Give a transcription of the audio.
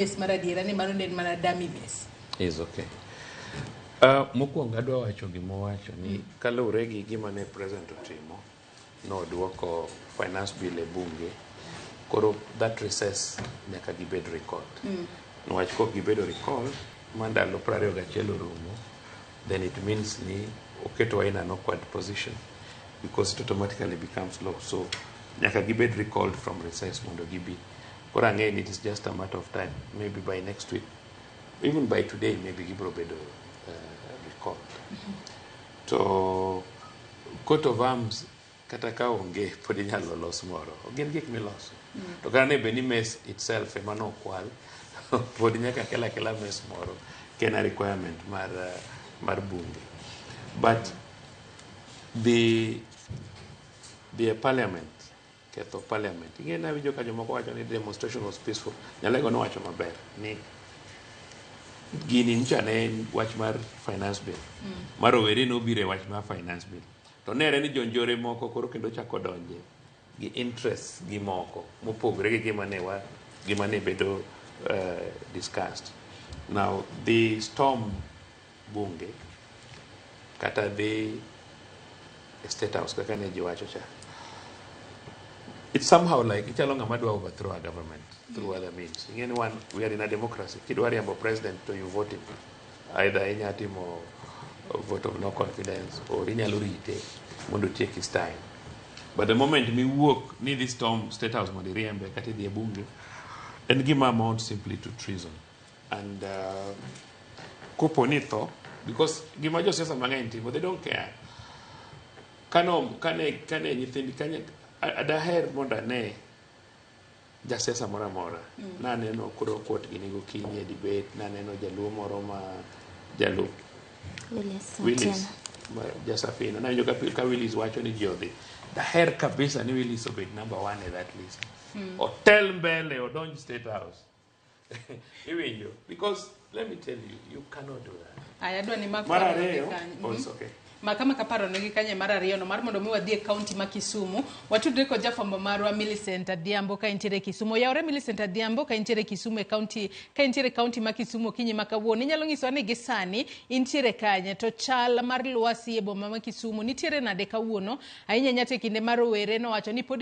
Mace mar adiera ni mano ne en mana dummy mace. Is okay. Mokwongo adwa wacho gima owacho ni kaluwore gi gima ne president otimo, nodwoko finance bill e bunge, koro that recess nyaka gibed recalled. Niwach kok gibedo recalled ma ndalo 21 orumo, then it means ni oketowa in an awkward position because it automatically becomes law. So nyaka gibed recalled from recess mondo gibi. Koro ang'eyo ni it is just a matter of time. Maybe by next week, even by today, maybe gibiro bedo recalled. To coat of arms kata ka onge pod inyalo los moro. Gin gik miloso. To kata ne bed ni mace itself ema nokwal, pod nyaka kel akela mace moro ken a requirement mar bunge. But the parliament ketho parliament. Ing'e nawinjo ka jomoko wacho ni demonstration was peaceful. Nyalego nowacho maber ni gini nyicha ne en wach mar finance bill. Ma rowere nobiro e wach mar finance bill. To nere ni jonjore moko koro kendo chako donje gi interests gi moko mopogore gi gima ne bedo discussed. Now the storm bunge kata dhi e State House kaka ne ji wacho cha. It's somehow like ichalo ng'ama dwa overthrow a government through other means. Ing'e ni wan we are in a democracy. Kidwa riembo president to you vote him. Either inya timo vote of no confidence or inyalo rite mondo take his time. But the moment miwuok ni dhi storm State House mondo iriembe kata idhi e bunge, en gima amount simply to treason. And kopo ni tho, because gima josiasa mang'eny timo, they don't care. Kano, kane nyithindi, kanye, daher mondo ane jasiasa moro amora. Naneno koro Kuot gini gokinyi e debate, naneno jaluo moro ma jalup Willis Willis Otieno. ma jasafina. Nawinjo ka Willis wacho ni ji odhi. Daher kabisa ni Willis obed number one e that list. Otel mbele, odonj State House. Iwinjo? Because let me tell you, you cannot do that. Aya, adwa ni mak Mar paro gi ariyo, kanyo. oh, it's okay. Maka maka paro negi kanye mar ariyo no mar mondo mi wadhi e kaunti ma Kisumu watudre kod jafwambo marwa Millicent Adhiambo ka entiere Kisumu. Oyawore Millicent Adhiambo ka entiere Kisumu e kaunti ka entiere kaunti ma Kisumu okinyi ma kawuono. Inyalo nyisowa ni gi sani intiere kanye to chal mar lwasi e boma ma Kisumu nitiere nade kawuono ahinya ahinya to e kinde ma rowere nowacho ni pod